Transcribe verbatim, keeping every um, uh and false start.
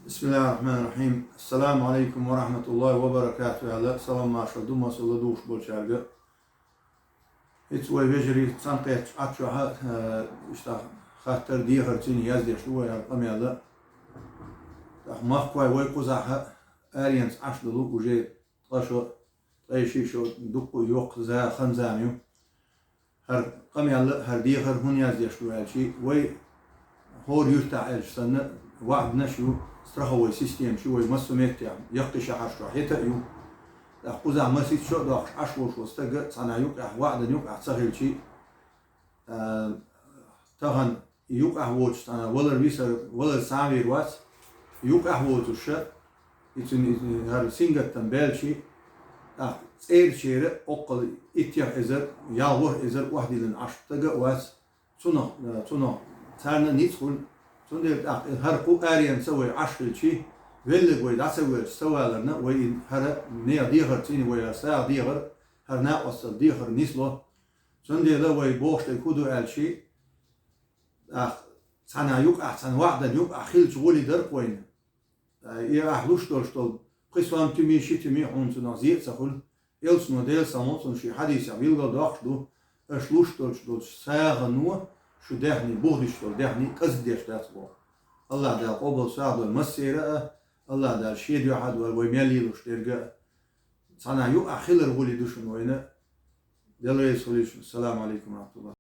بسم الله الرحمن الرحيم. السلام عليكم ورحمة الله وبركاته. Аьлла, салам-маршал ду массо а ладувгӀаш болчаьрга. ХӀинца вай вежарий цхьаьнакхеттача Ӏаччохь а, э, иштта хаттар, дехар цӀена яздеш ду вай хӀара къамел а. ТӀаккха махкахой, вай кхузахь а аренца Ӏаш долу уже ткъа шо, ткъе ши шо, дуккха а йоккха за-, хан-зама ю. ХӀара къамел а, хӀара дехар хӀунда яздеш ду аьлча, вай хӀора юьртахь аьлча санна, ваӀданаш ю, страховой системаш ю вай массо а меттехь, яккхий шахьарш чохь хӀета а ю. ТӀаккха кхузахь масийтта шо а доккхуш Ӏаш волуш волу стаг а цхьана юкъехь, ваӀдан юкъехь ца хилча, а, тахана и юкъахь воцуш цхьана валар висар, валар схьа а вийр вац, юкъахь воцуш а, и цуьнан и хӀара сингаттам баьлча, тӀаккха цӀерачеран а, оккхул иттех эзар, ялх ворхӀ эзар охьадиллина Ӏаш стаг а вац, цунах, цунах царна а ницкъ хуьлу. Цундела тӀаккха хӀара кху аренца вай Ӏаш хилча, велларг вай дӀа ца воьлча, ца валарна, вай и хӀара нехан дехар цӀена, вай хӀара сагӀа дехар, хӀара накъосталла дехар нисло. Цундела вай бохуш дерг хӀун ду аьлча, тӀаккха цхьана юкъахь, цхьана ваӀдан юкъахь хилча гӀоли дара-кх вайна. Ткъа и ахь луш долуш долу пхи сантими, ши тими хьуна цунах зен а ца хуьлу. Элчано, Делан салам хуьлда цунна, шен хьадисехь билгалдоккхуш ду, аша луш долуш долчу сагӀано шун даьхни, бухадеш долу даьхни кӀезиг деш дац боху. АллахӀ Дала къобал сагӀа дойла массеран а, АллахӀ Дала Шен дуьхьа а дойла вай мел лелош дерг а. Цхьана юкъахь хилар гӀоли ду шуна вайна. Дела реза хуьлийла шуна. Ассаламу Ӏалайкум ва рахьматуллахӀ.